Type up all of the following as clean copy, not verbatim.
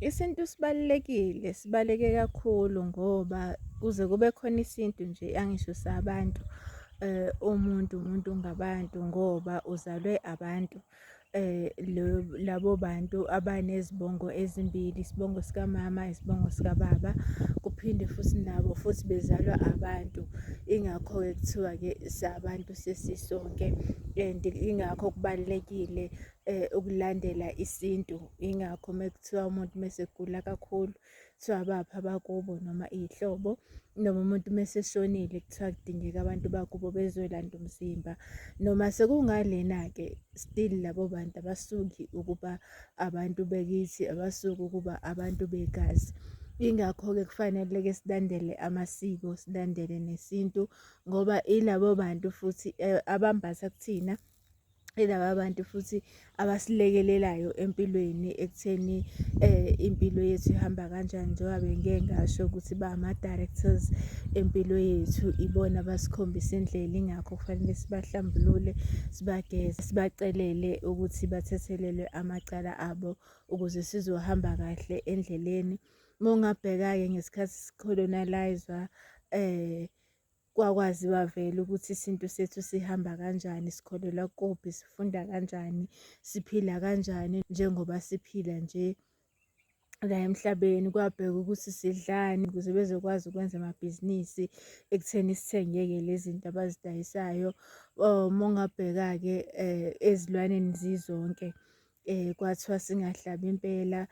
Isintu sibalulekile, sibaluleke kakhulu ngoba kuze kube khona isintu nje angisho sabantu, umuntu umuntu ngabantu ngoba uzalwe abantu. Labo bantu abanezibongo ezimbili, isibongo sikamama, isibongo sikababa, kuphinde futhi nabo futhi bezalwa abantu. Ingakho-ke kuthiwa-ke sabantu sesisonke and ingakho kubalulekile ukulandela isintu. Yingakho mekuthiwa umuntu mesegula kakhulu kuthiwa baphi abakubo noma iy'hlobo, noma umuntu meseshonile kuthiwa kudingeka abantu bakubo bezolanda umzimba. Noma sekungalena-ke still labo bantu abasuki ukuba abantu bekithi, abasuki ukuba abantu begazi. Yingakho-ke kufanele-ke silandele amasiko, silandele nesintu ngoba ilabo bantu futhi abambatha kuthina. Ilaba bantu futhi abasilekelelayo empilweni ekutheni impilo yethu ihamba kanjani njengoba bengike ngasho ukuthi bama-directors empilo yethu, ibona abasikhombisa indlela. Ingakho kufanele sibahlambulule, sibageze, sibacelele ukuthi bathethelelwe amacala abo ukuze sizohamba kahle endleleni. Uma ungabheka-ke ngesikhathi sikholonalayiza kwakwaziwa vele ukuthi isintu sethu sihamba kanjani, sikholelwa kuphi, sifunda kanjani, siphila kanjani njengoba siphila nje la emhlabeni. Kwabhekwa ukuthi sidlani ukuze bezokwazi ukwenza amabhizinisi ekutheni sithenge-ke le zinto abazidayisayo. Uma ungabheka-ke ezilwaneni zizonke kwathiwa singahlabi impela.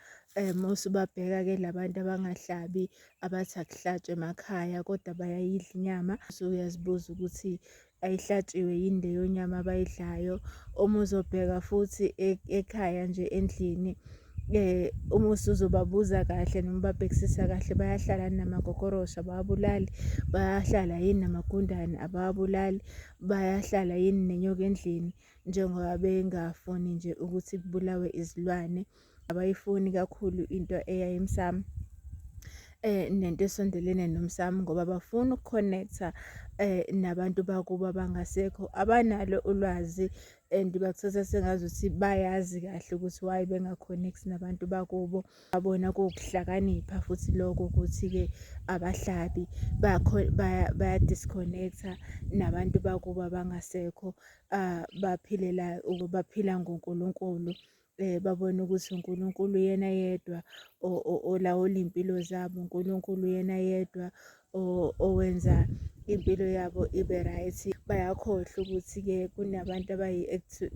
Uma usubabheka-ke la bantu abangahlabi abathi akuhlatshwa emakhaya kodwa bayayidla inyama, usuyazibuza ukuthi ayihlatshiwe yini leyo nyama abayidlayo. Uma uzobheka futhi ekhaya nje endlini uma usuzobabuza kahle noma ubabhekisisa kahle bayahlala yini namakokoroshe, abawabulali, bayahlala yini namagundane, abawabulali, bayahlala yini nenyoka endlini. Njengoba bengafuni nje ukuthi kubulawe izilwane, abayifuni kakhulu into eya emsamo nento esondelene nomsamo ngoba bafuna uku-connect-a nabantu bakubo abangasekho. Abanalo ulwazi and bakuthatha sengazuthi bayazi kahle ukuthi why benga-connect-i nabantu bakubo. Babona kuwukuhlakanipha futhi lokho ukuthi-ke abahlabi baya-disconnect-a nabantu bakubo abangasekho. Baphilela baphila ngoNkulunkulu. Babone ukuthi uNkulunkulu uyena yedwa olawula iy'mpilo zabo, uNkulunkulu uyena yedwa owenza impilo yabo ibe right. Bayakhohlwa ukuthi-ke kunabantu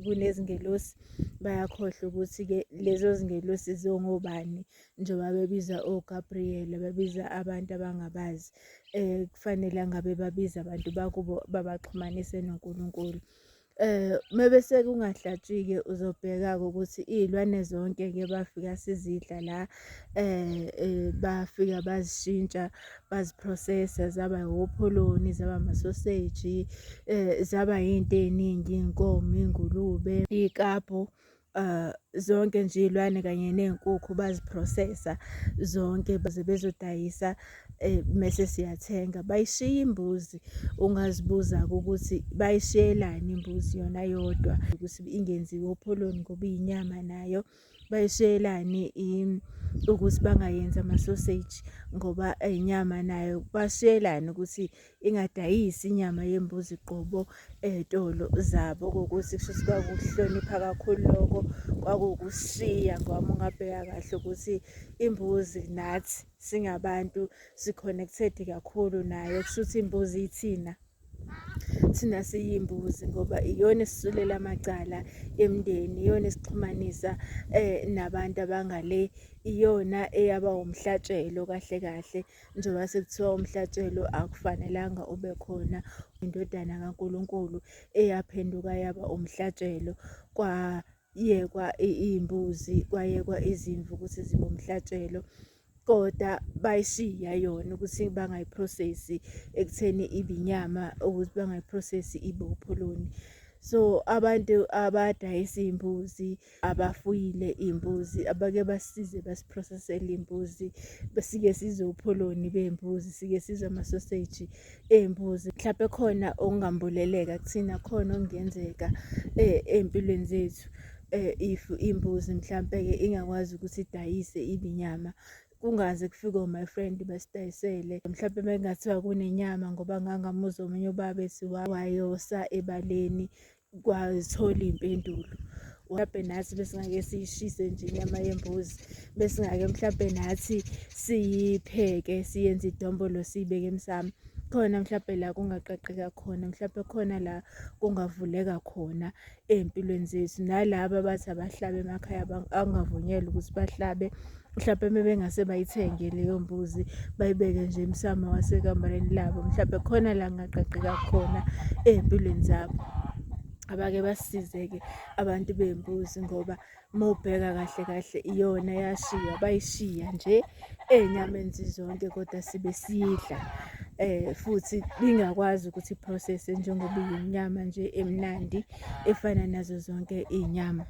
kunezingelosi, bayakhohlwa ukuthi-ke lezo zingelosi zingobani njengoba bebiza oGabriel, babiza abantu abangabazi. Kufanele angabe babiza abantu bakubo babaxhumanise noNkulunkulu. Mebese kungahlatshwi-ke uzobheka-ke ukuthi iy'lwane zonke-ke bafika sizidla la bafika bazishintsha bazi-process-a zaba wopholoni, zaba amasoseji, zaba yiy'nto ey'ningi, iy'nkomo, iy'ngulube, iy'klabhu. Zonke nje iy'lwane kanye ney'nkukhu bazi-process-a zonke baze bezodayisa mese siyathenga. Bayishiya imbuzi, ungazibuza-ke ukuthi bayishiyelani imbuzi yona yodwa ukuthi ingenziwa opholoni ngoba iyinyama nayo. Bayishiyelani ukuthi bangayenzi amasoseji ngoba inyama nayo. Bashiyelani ukuthi ingadayisi inyama yembuzi qobo ey'tolo zabo kokuthi kushuthi kwakuhlonipha kakhulu lokho, kwakuwukushiya ngoba uma ungabheka kahle ukuthi imbuzi nathi singabantu si-connected kakhulu nayo, kushuthi imbuzi ithina. Thina siyimbuzi ngoba iyona esisulela amacala emndeni, iyona esixhumanisa nabantu abangale, iyona eyaba umhlatshelo kahle kahle. Njengoba sekuthiwa umhlatshelo akufanelanga ube khona, iNdodana kaNkulunkulu eyaphenduka yaba umhlatshelo, kwayekwa iy'mbuzi, kwayekwa izimvu ukuthi zibe umhlatshelo. Kodwa bayishiya yona ukuthi bangayi-process-i ekutheni ibe inyama, ukuthi bangayi-process-i ibe upholoni. So abantu abadayisa iy'mbuzi abafuyile iy'mbuzi abake basisize basi-process-ele iy'mbuzi, sike sizwe upholoni bey'mbuzi, sike sizwe amasoseji ey'mbuzi. Mhlampe khona okungambuleleka kuthina, khona okungenzeka ey'mpilweni zethu. If imbuzi mhlampe-ke ingakwazi ukuthi idayise ibinyama, kungaze kufike o-my friend basidayisele. Mhlampe uma kungathiwa kunenyama ngoba ngangamuzwa omunye ubaba ethi wayosa ebaleni kwazithola iy'mpendulo. Mhlampe nathi besingake siyishise nje inyama yembuzi, besingake mhlampe nathi siyipheke siyenze idombolo siyibeke emsamo. Khona mhlampe la kungaqaqeka khona, mhlampe khona la kungavuleka khona ey'mpilweni zethu. Nalaba abathi abahlabe emakhaya angavunyelwa ukuthi bahlabe, mhlampe uma bengase bayithenge leyo mbuzi bayibeke nje emsamo wasekamareni labo, mhlampe khona la kungaqaqeka khona ey'mpilweni zabo. Abake basisize-ke abantu bey'mbuzi ngoba uma ubheka kahle kahle iyona yashiywa bayishiya nje ey'nyameni zizonke kodwa sibe siyidla futhi ingakwazi ukuthi i-process-e njengoba iyinyama nje emnandi efana nazo zonke iy'nyama.